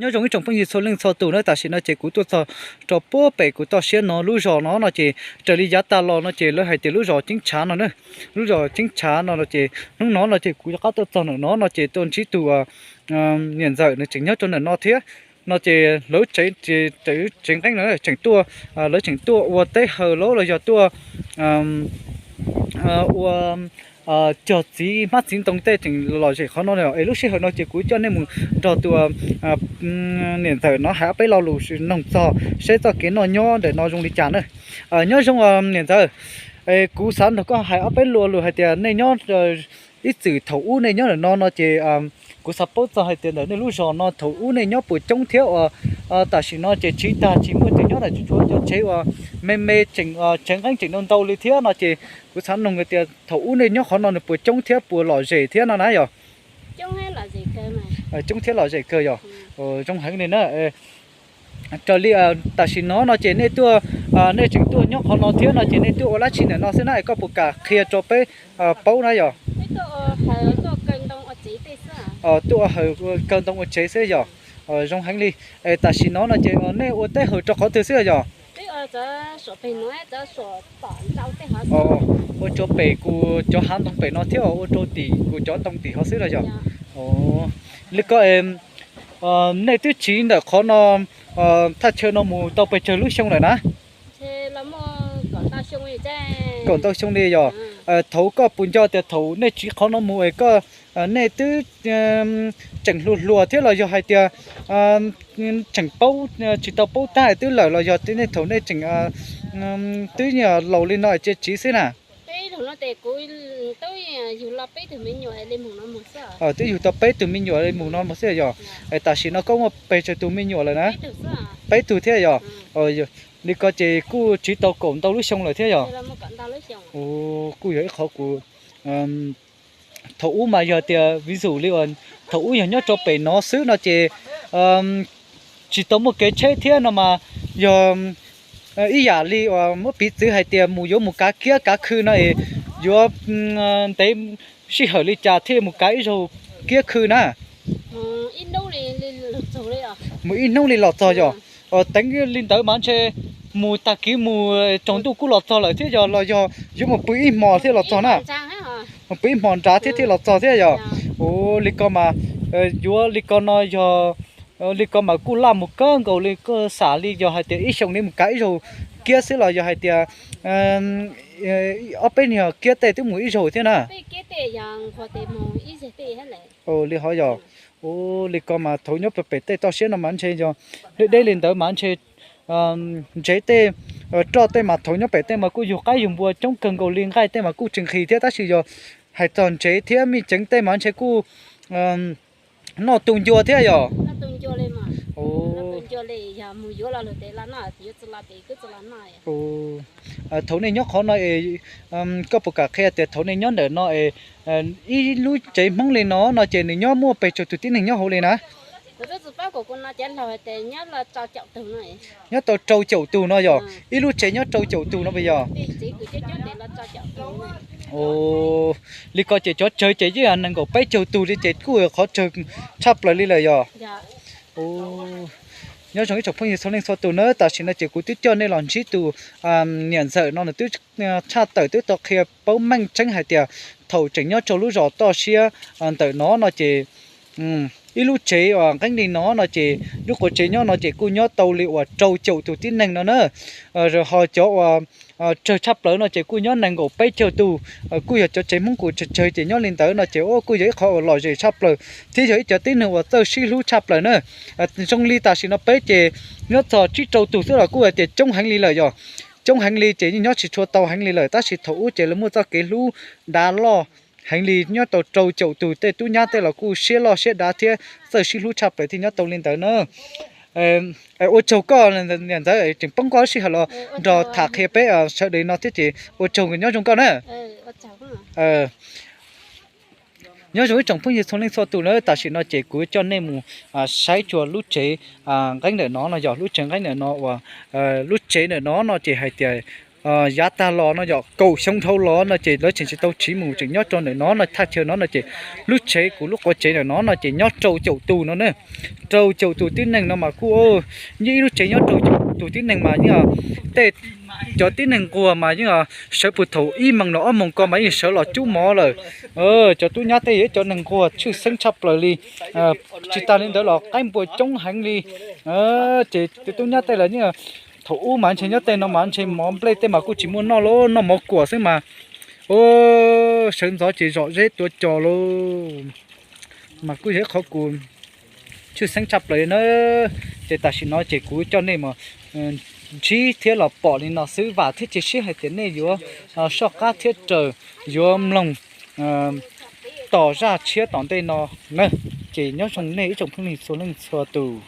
Nyob zoo ib tsoom phooj ywg txhua leej txhua tus na, tam sim no ces kuv tuaj txog rau puag pem kuv toj siab no lub zos no no ces raws li yav tag los no ces lawv hais tias lub zos Ceeb Tshav no na, lub zos Ceeb Tshav no no ces hnub no no ces kuv rov qab tuaj txog ntawm no no ces tuaj ntsib tus niam ntxawm nws tseem nyob rau ntawm no thiab no ces lawv tsev nqeeb no tseem tuaj, lawv tseem tuaj ua teb hawm los los yog tuaj ua cog txiv hmab txiv ntoo tej tseem lom zem qhov no es lub sij hawm no ces kuv coj nej mus nrog tus niam ntxawm no hais ob peb lo lus noog txog seb txoj kev noj nyob ntawm no zoo li cas na. Nyob zoo niam ntxawm, kuv xav nrog koj hais ob peb lo lus hais tias nej nyob ib txwm thaum ub nej nyob ntawm no no ces kuv xav paub txog hais tias ntawm nej lub zos no thaum ub nej nyob puas coob thiab uas tam sim no ces tsiv tag tsis muaj cov nyob ntawm tsuas tshuav cov tsev uas me me tseem tsev nqeeb tseem ntau ntau li thiab no ces kuv xav noog tias thaum ub nej nyob qhov no nws puas coob thiab puas lom zem thiab no na yog? Coob thiab lom zem kawg yog? Zoo heev li na. Raws li tam sim no no ces nej tuaj, nej tseem tuaj nyob qhov no thiab no ces nej tuaj ua dab tsi ntawm no xwb na es koj puas kam qhia rau peb paub na yog? Tuaj ua hawm kaw ntoo ua tsev xwb yog? Zoo heev li. Es tam sim no no ces nej ua teb hawm rau qhov twg xwb yog? Ua rau pem kuv cov hav ntoo pem no thiab ua rau tim kuv cov ntoo tim hov xwb los yog? Li ko, nej twb tsiv ntawm qhov no thaj chaw no mus tau pes tsawg lub xyoo lawm na? Kaum ntau xyoo li yog? Thaum koj puas nco tias thaum nej tsiv qhov no mus es koj, nej twb tseem hluas hluas thiab los yog hais tias tseem paub, tsis tau paub tab twb lawm los yog nej thaum nej tseem twb laus li no tsiv xwb na? Twb yug tau peb tug me nyuam li mus no mus xwb yog? Tam sim no koj muaj pes tsawg tus me nyuam lawm na? Peb tug thiab yog? Li ko ces kuj tsiv tau kaum ntau lub xyoo lawm thiab yog? Kuj yog ib qhov kuv thaum ub mas yog tias vis zus li uas thaum ub yog nyob rau pem no xwb no ces tsis tau muaj kev tsheb thiab no mas yog ib yam li uas muab piv txwv hais tias mus yuav mus kav kiab kav khw no es yuav ntev sij hawm li cas thiaj mus kav ib zaug kiab khw na? Mus ib hnub li los txog yog? Teev li ntawd mas ntshe mus tag kis mus tsaus ntuj kuj los txog lawm thiab yog los yog yuav mus pw ib hmos thiab los txog na? Mus pw ib hmos nrad thiab thiaj los txog thiab yog? Ua li ko mas yuav li ko no yog li ko mas kuj laj mus kawg nkaus li, koj xam li yog hais tias ib xyoos li mus kav ib zaug kiab xwb los yog hais tias ob peb niag kiab tej twb mus ib zaug thiab na? Li hov yog? Ua li ko mas thaum nyob pem tej toj siab no mas ntshe yog deb deb li ntawd mas ntshe ntsev tej, roj tej mas thaum nyob pem tej mas kuj yug qaib yug npua coob kawg nkaus li, nqaij tej mas kuj tsis nqhis thiab tab sis yog hais txog ntsev thiab mij ceev tej mas ntshe kuj noj tu ncua thiab yog? Thaum nej nyob qhov no es koj puas kam qhia tias thaum nej nyob ntawm no es ib lub tsev Hmoob li no no ces nws nyob muaj pes tsawg tus tib neeg nyob hauv li na? Nyob tau rau caum tus no yog? Ib lub tsev nyob rau caum tus no puas yog? Li ko ces cov tsawg ces yeej nees nkaum peb caug tus li ces kuj yog qhov tsawg tshaj plaws li lawm yog? Nyob zoo ib tsoom phooj ywg txhua leej txhua tus na, tam sim no ces kuv twb coj nej los ntsib tus niam ntxawm no nws twb tshaj tawm twb tau qhia paub meej tseeb hais tias thaum tseem nyob rau lub zos toj siab ntawm no no ces ib lub tsev uas nqeeb li no no ces lub quav tsev nyob no ces kuj nyob tau li uas rau caum tus tib neeg no na. Ho cov uas tsawg tshaj plaws no ces kuj nyob nees nkaum peb caug tus, kuj yog cov tsev Hmoob kuj tsawg tsawg ces nyob li ntawd no ces kuj yog ib qhov uas lom zem tshaj plaws thiab yog ib cov tib neeg uas txawj sib hlub tshaj plaws na. Zoo li tam sim no peb ces nyob txog tsib rau tus xwb los kuj hais tias coob heev li lawm yog? Coob heev li ces yeej nyob tsis tshua tau heev li lawm tab sis thaum ub ces lawv muaj txoj kev hlub dav loj heev li, nyob tau rau caum tus tej tub nyab tej los kuj siab loj siab dav thiab txawj sib hlub tshaj plaws thiaj nyob tau li ntawd na. Ua tsaug koj niam ntxawm tseem poob koj sij hawm los nrog tham qhia peb sawv daws no thiab ces ua tsaug nyob zoo koj na. Nyob zoo ib tsoom phooj ywg txhua leej txhua tus na, tam sim no ces kuv coj nej mus saib txog lub tsev nqeeb ntawm no no yog lub tsev nqeeb ntawm no uas lub tsev ntawm no no ces hais tias yav tag los no yog kaum xyoo dhau los no ces lawv tseem tsis tau tsiv mus, tseem nyob rau ntawm no no, thaj chaw no no ces lub tsev, kuv lub quav tsev ntawm no no ces nyob rau caum tus no na. Rau caum tus tib neeg no mas kuj, yeej ib lub tsev nyob rau caum tus tib neeg mas yeej, tej, cov tib neeg nquag mas yeej sawv puag thaum ib moos los ob moos ko mas yeej sawv los cub mov lawm. Cov tub nyab tej yog ib cov neeg nquag tshwj xeeb tshaj plaws li. Tsis tas li ntawd los qaib npua coob heev li. Ces tus tub nyab tej lawm yeej, thaum ub mas ntshe nyob tej no mas ntshe mov nplej tej mas kuj tsis muaj noj lauj, noj mov kuam xwb mas. Sawv ntxov ces zom zeb tuav cos lauj. Mas kuj yog ib qhov kuv tshwj xeeb tshaj plaws li na. Ces tam sim no ces kuv coj nej mus ntsib thiab los pom li no xwb, vam thiab cia siab hais tias nej yuav soj qab thiab raws, yuav mloog tom zaj tshiab tom ntej no na. Ces nyob zoo nej ib tsoom phooj ywg txhua leej txhua tus.